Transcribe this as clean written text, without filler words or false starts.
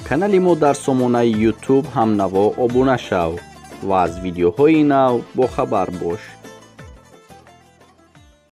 Канали мо дар сомонаи YouTube «Ҳамнаво» обуна шав ва аз видеоҳои нав бохабар бош.